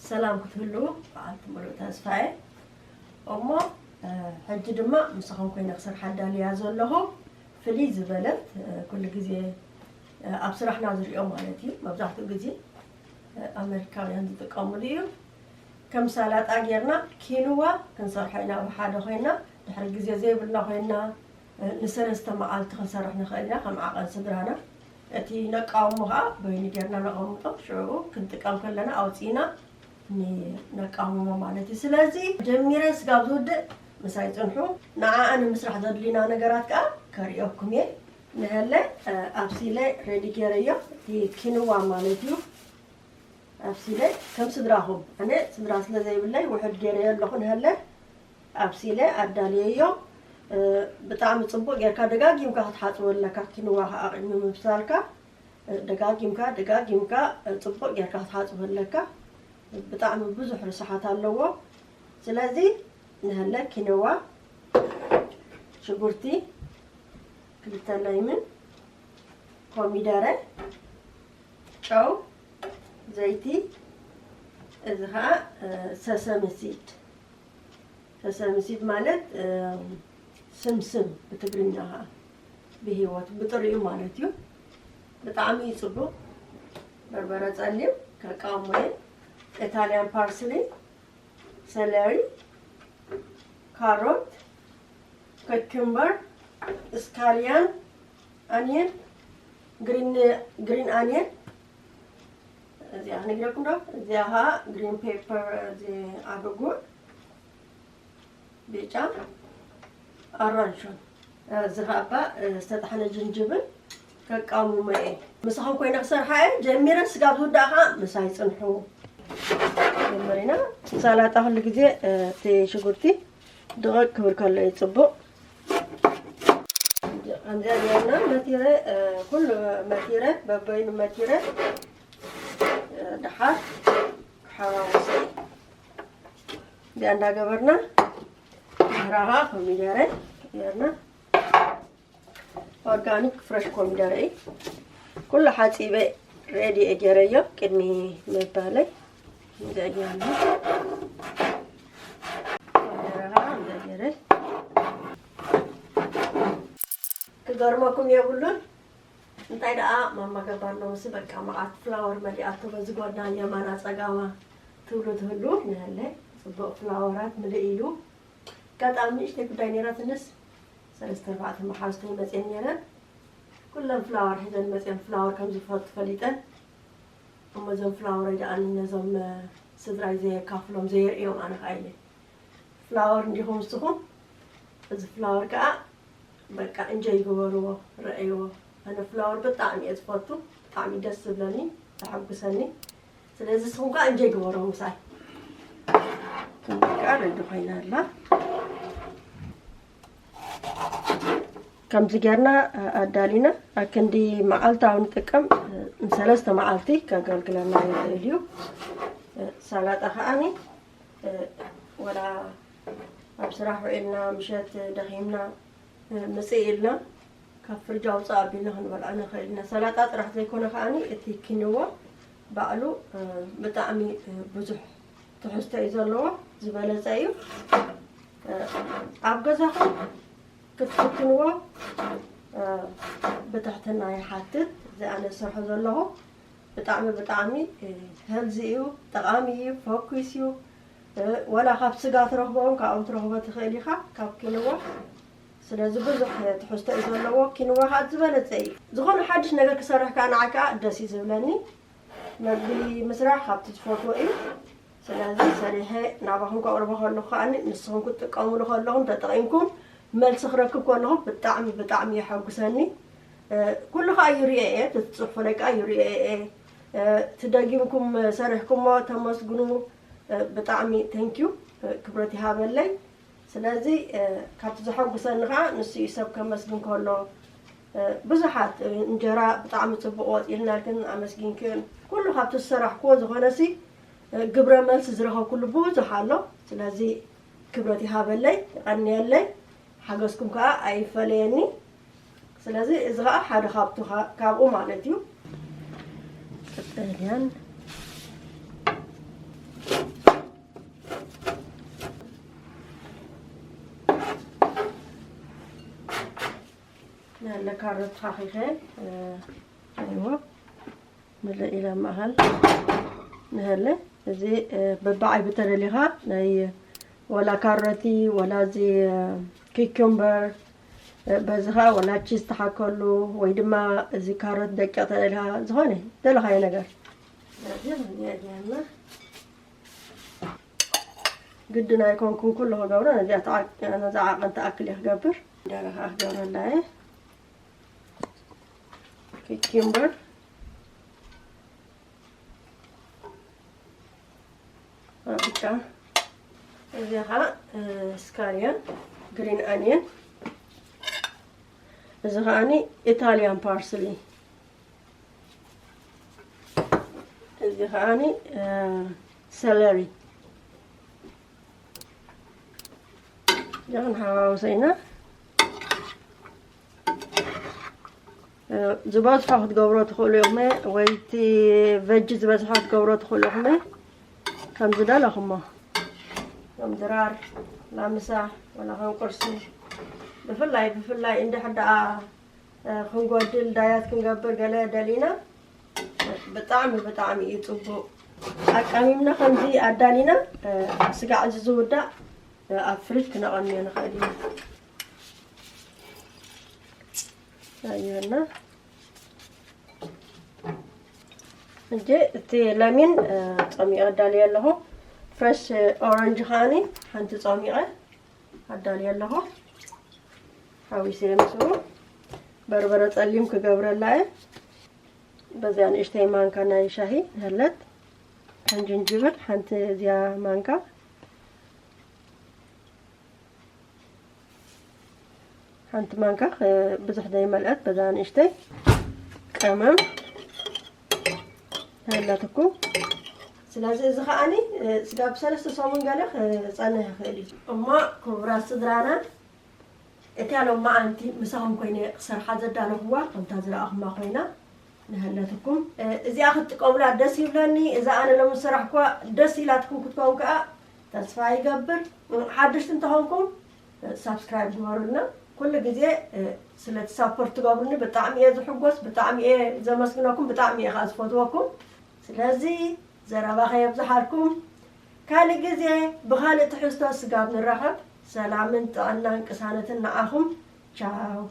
ሰላም ክትህልዉ በዓልቲ ሙሉእ ተስፋ እየ። እሞ፣ እ፣ ሕጂ ድማ ምሳኹም ኮይነ ክሰርሓ ዳልያ ዘለኹ ፍልይ ዝበለት፣ እ፣ ኩሉ ግዜ፣ እ፣ ኣብ ስራሕና ዝሪኦ ማለት እዩ። መብዛሕትኡ ግዜ፣ እ፣ ኣመሪካውያን ዝጥቀሙሉ እዩ። ከም ሳላጣ ጌርና ኪንዋ ክንሰርሖ ኢና ብሓደ ኮይና። ድሕሪ ግዜ ዘይብልና ኮይና፣ እ፣ ንሰለስተ መዓልቲ ክንሰርሕ ንኽእል ኢና ከም ዓቐን ስድራና። እቲ ነቃውሞ ኸዓ በይኑ ጌርና ነቐምጦ፣ ሽዑ ክንጥቀም ከለና ኣውፂእና ን-፣ ነቃውሞ ማለት እዩ። ስለዚ ጀሚረ ስጋብ ዝውድእ ምሳይ ፅንሑ። ንዓኣ ንምስራሕ ዘድልዩና ነገራት ከዓ ከርእየኩም እየ። ንሀለ፣ እ፣ ኣብሲለ ሬዲ ገይረዮ፣ እቲ ኪንዋ ማለት እዩ። ኣብሲለ ከም ስድራኹም፣ ኣነ ስድራ ስለ ዘይብለይ ውሕድ ገይረዮ ኣለኹ። ንሀለ ኣብሲለ ኣዳልየዮ። እ፣ ብጣዕሚ ጽቡቕ ጌርካ ደጋጊምካ ክትሓጽቦ ኣለካ። ኪንዋ ከኣ ቅድሚ ምብሳልካ፣ እ፣ ደጋጊምካ፣ ደጋጊምካ፣ እ፣ ጽቡቕ ጌርካ ክትሓጽቦ ኣለካ። ብጣዕሚ ብዙሕ ርስሓት ኣለዎ። ስለዚ ንሀለ ኪንዋ፣ ሽጉርቲ፣ ክልተ ለይምን፣ ኮሚደረ፣ ጨው፣ ዘይቲ፣ እዚ ኸዓ፣ እ፣ ሰሰሚ ሲድ። ሰሰሚ ሲድ ማለት፣ እ፣ ስምስም ብትግርኛ ኸዓ ብህይወት ብጥሪኡ ማለት እዩ። ብጣዕሚ እዩ ጽቡቕ። በርበረ ጸሊም፣ ከቃውሞ እየ። ኢታልያን ፓርስሊ፣ ሰለሪ፣ ካሮት፣ ከኪምበር፣ ስካልያን፣ ኣንየን፣ ግሪን፣ ግሪን ኣንየን። እዚኣ ክነግረኩም ዶ? እዚኣ ኸዓ ግሪን ፔፐር፣ እዚ ዓቢ ጉዕ፣ ብጫ፣ ኣራንሹን። እዚ ኸዓ እባ ዝተጣሕነ ጅንጅብል ከቃውሞ እየ። ምሳኹም ኮይነ ክሰርሓ እየ። ጀሚረ ስጋብ ዝውዳእ ኸዓ ምሳይ ጽንሑ። ጀመሪና። ሳላጣ ኩሉ ግዜ፣ እ፣ እቲ ሽጉርቲ ድቕቕ ክብል ከሎ እዩ ጽቡቕ። ከምዚኣ ጌርና መቲረ፣ እ፣ ኩሉ መቲረ፣ በበይኑ መቲረ፣ እ፣ ደሓር ክሓዋውሶ እዩ። እዚኣ እንዳገበርና፣ ድሕራኻ ኮሚደረ ጌርና፣ ኦርጋኒክ ፍረሽ ኮሚደረ እዩ። ኩሉ ሓጺበ ሬዲ እየ ጌረዮ ቅድሚ ምባለይ። እዚኣ ጌርና፣ ኮሚደረኻ እዚኣ ጌረ። ክገርመኩም የብሉን። እንታይ ደኣ ማማ ገባር ሎምሲ በቃ መዓት ፍላወር መሊኣቶ በዚ ጎና የማና ጸጋማ ትብሉ ትህሉ። ንሀለ ጽቡቕ ፍላወራት ምልእ ኢሉ። ኣጋጣሚ ንእሽተይ ጉዳይ ነይራትንስ ሰለስተ ኣርባዕተ መሓዝተይ መጽየን ነይረን። ኩለን ፍላወር ሒዘን መጽየን ፍላወር ከም ዝፈቱ ፈሊጠን። እሞ እዞም ፍላወረይ ደኣ ነዞም፣ እ፣ ስድራይ ዘየካፍሎም ዘየርእዮም ኣነ ኸዓ ኢለ። ፍላወር እንዲኹም ንስኹም፣ እዚ ፍላወር ከኣ በቃ እንጆይ ግበርዎ፣ ረኣይዎ። ኣነ ፍላወር ብጣዕሚ እየ ዝፈቱ፣ ብጣዕሚ ደስ ዝብለኒ፣ ዘሐጉሰኒ። ስለዚ ንስኹም ከኣ እንጆይ ግበርዎ ምሳይ። ክንዲ ከኣ ሬዲ ኮይና ኣላ። ከምዚ ጌርና ኣዳሊና ኣክንዲ መዓልታዊ ንጥቀም፣ ንሰለስተ መዓልቲ ከገልግለና ይኽእል እዩ። ሰላጣ ከኣኒ፣ እ፣ ወላ ኣብ ስራሕ ውዒልና፣ ምሸት ደኺምና፣ እ፣ ምጽእ ኢልና፣ ካብ ፍርጅ ኣውጽእ ኣቢልና ክንበልዖ ንኽእል ኢና። ሰላጣ ጥራሕ ዘይኮነ ከኣኒ፣ እቲ ኪንዋ ባዕሉ፣ እ፣ ብጣዕሚ፣ እ፣ ብዙሕ ትሕዝቶ እዩ ዘለዎ፣ ዝበለጸ እዩ። እ፣ ኣብ ገዛኹም ክትፍትንዎ፣ እ፣ ብትሕትና ይሓትት። እዚ ኣነ ዝሰርሖ ዘለኹ ብጣዕሚ፣ ብጣዕሚ፣ እ፣ ሄልዚ እዩ፣ ጠቓሚ እዩ፣ ፈኲስ እዩ። እ፣ ወላ ካብ ስጋ ትረኽቦ እውን ካብኦም ትረኽቦ ትኽእል ኢኻ፣ ካብ ኪንዋ። ስለዚ ብዙሕ ትሕዝቶ እዩ ዘለዎ። ኪንዋ ከዓ ዝበለጸ እዩ። ዝኾነ ሓድሽ ነገር ክሰርሕ ከዓ ንዓይ ከዓ ደስ እዩ ዝብለኒ። መግቢ ምስራሕ ካብቲ ዝፈትዎ እዩ። ስለዚ ሰሪሐ ናባኹም ከቕርቦ ከለኹ ከኣኒ ንስኹም ክትጥቀሙሉ ከለኹም ተጠቒምኩም መልሲ ክረክብ ከለኹ ብጣዕሚ፣ ብጣዕሚ የሐጉሰኒ። እ፣ ኩሉ ከኣ ይርእዮ እየ፣ እቲ ትጽሕፉለይ ከኣ ይርእዮ እየ። እ፣ እቲ ደጊምኩም ሰሪሕኩሞ ተመስግኑ። እ፣ ብጣዕሚ ቴንኪዩ፣ እ፣ ክብረት ይሃበለይ። ስለዚ፣ እ፣ ካብቲ ዘሐጉሰኒ ከኣ ንሱ እዩ፣ ሰብ ከመስግን ከሎ፣ እ፣ ብዙሓት፣ እ፣ እንጀራ ብጣዕሚ ጽቡቕ ወጺኡልና ኢልክን ኣመስጊንክን፣ ኩሉ ካብቲ ዝሰራሕክዎ ዝኾነሲ፣ እ፣ ግብረ መልሲ ዝረኸብኩሉ ብዙሕ ኣሎ። ስለዚ ክብረት ይሃበለይ፣ የቐንየለይ፣ ሓገዝኩም ከኣ ኣይፈለየኒ። ስለዚ እዚ ኸዓ ሓደ ካብቱ ኸ-፣ ካብኡ ማለት እዩ። ቀጠልያን ለካሮት ሓኺኸ ኣይዎ ምልእ ኢላ ማእኸል ንሀለ እዚ በባዓይ ብተደሊኻ ናይ ወላ ካሮቲ ወላ እዚ ኪኩምበር በዚ ኸዓ ወላ ቺዝ ተሓከሉ ወይ ድማ እዚ ካሮት ደቂቕ ተደሊኻ ዝኾነ ደለኻዮ ነገር ግድን ኣይኮንኩን ኩሉ ክገብሮ ነዚኣ ዓቐን ትኣክል እየ ክገብር ደረኻ ክገብረላ እየ ኪኪምበር ብጫ እዚ ከዓ ስካሪያን ግሪን ኣኒየን እዚ ከዓኒ ኢታሊያን ፓርስሊ እዚ ከዓኒ ሰለሪ ጃን ሓዋውሰ ኢና ዝበዝሖ ክትገብሮ ትኽእሉ ኢኹም ወይ እቲ ቨጅ ዝበዝሖ ክትገብሮ ትኽእሉ ኢኹም ከም ዝደለኹሞ ከም ድራር ላምሳ ወላ ከም ቁርሲ ብፍላይ ብፍላይ እንድሕር ደኣ ክንጎድል ዳያት ክንገብር ገለ ደሊና ብጣዕሚ ብጣዕሚ እዩ ፅቡቅ ኣቃሚምና ከምዚ ኣዳሊና ስጋዕ እዚ ዝውዳእ ኣብ ፍሪጅ ክነቐንዮ ንኽእል እዩ ኣየና እጂ እቲ ለሚን ፀሚቐ ኣዳልየ ኣለኹ ፍረሽ ኦረንጅ ከዓኒ ሓንቲ ፀሚቐ ኣዳልየ ኣለኹ ሓዊሰ ምስኡ በርበረ ፀሊም ክገብረላ እየ በዚኣ ንእሽተይ ማንካ ናይ ሻሂ ንህለት ሓንቲ ጅንጅብል ሓንቲ እዚኣ ማንካ ሓንቲ ማንካ ብዙሕ ዘይመልአት በዛ ንእሽተይ ቀመም ኣለትኩም ስለዚ እዚ ከዓኒ ስጋብ ሰለስተ ሰሙን ገለ ክፀንሕ ይኽእል እዩ እሞ ክቡራት ስድራና እቲያ ሎማዓንቲ ምሳኹም ኮይነ ክሰርሓ ዘዳለኽዋ ከምታ ዝረኣኹማ ኮይና ንሃለትኩም እዚኣ ክትጥቀሙላ ደስ ይብለኒ እዛ ኣነ ሎም ዝሰራሕኩዋ ደስ ኢላትኩም ክትከውን ከዓ ተስፋ ይገብር ሓድሽቲ እንተኾንኩም ሳብስክራይብ ግበሩልና ኩሉ ግዜ ስለቲ ሳፖርት ትገብሩኒ ብጣዕሚ እየ ዝሕጎስ ብጣዕሚ እየ ዘመስግነኩም ብጣዕሚ እየ ከዓ ዝፈትወኩም ስለዚ ዘረባ ከየብዝሓልኩም ካልእ ግዜ ብኻልእ ትሕዝቶ ስጋብ ንራኸብ ሰላምን ጥዕናን ቅሳነትን ንዓኹም ቻው